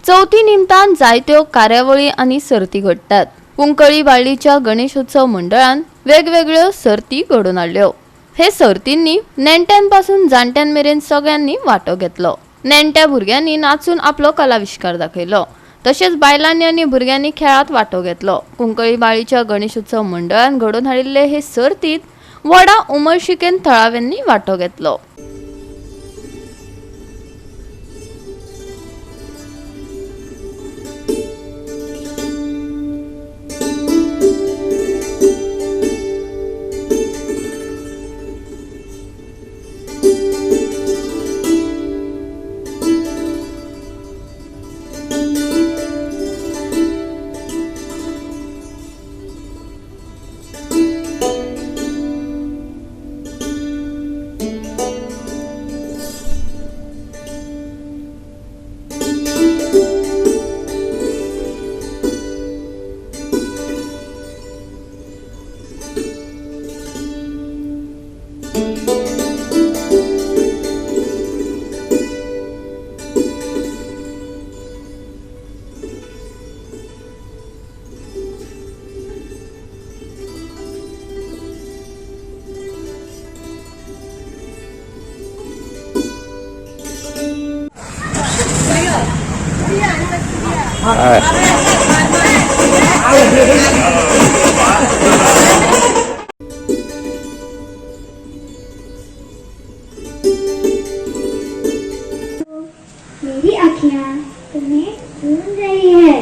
चवथी निमतान जायत्यो कार्यावळी आनी सर्ती घडटात. कुंकळी बाळ्ळीच्या गणेशोत्सव मंडळान वेगवेगळ्यो सर्ती घडोवन हाडल्यो. हे सर्तींनी नेणट्यांपासून जाणट्यां मेरेन सगळ्यांनी वांटो घेतलो. नेणट्या भुरग्यांनी नाचून आपलो कलाविष्कार दाखयलो, तशेंच बायलांनी आनी भुरग्यांनी खेळांत वांटो घेतलो. कुंकळी बाळीच्या गणेशोत्सव मंडळान घडोवन हाडिल्ले हे सर्तीत व्हडा उमळशिकेन थळाव्यांनी वांटो घेतलो. मेरी अखियां तुम्हें ढूंढ रही है.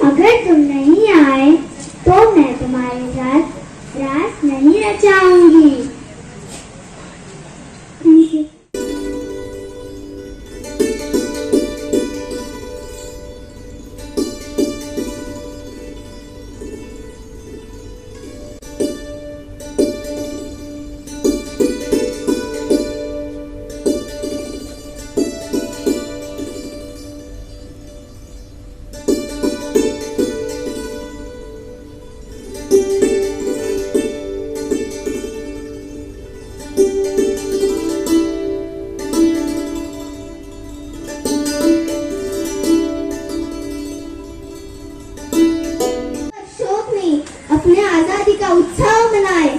अगर तुम नहीं आए तो मैं तुम्हारे साथ रास नहीं रचाऊंगी. Thank you. शोक नहीं, अपने आजादी का उत्सव मनाए.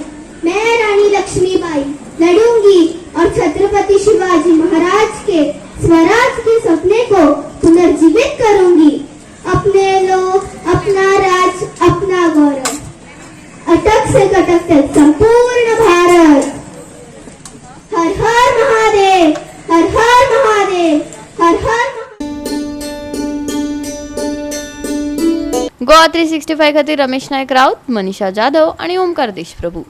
मैं रानी लक्ष्मीबाई लड़ूंगी और छत्रपति शिवाजी महाराज के स्वराज के सपने को पुनर्जीवित करूंगी. अपने लोग, अपना राज, अपना गौरव. अटक से कटक तक संपूर्ण भारत. हर हर महादेव, हर हर महादेव, हर हर महादेव. गोवा 365 खातीर रमेश नायक राऊत, मनीषा जाधव आणि ओमकार देशप्रभू.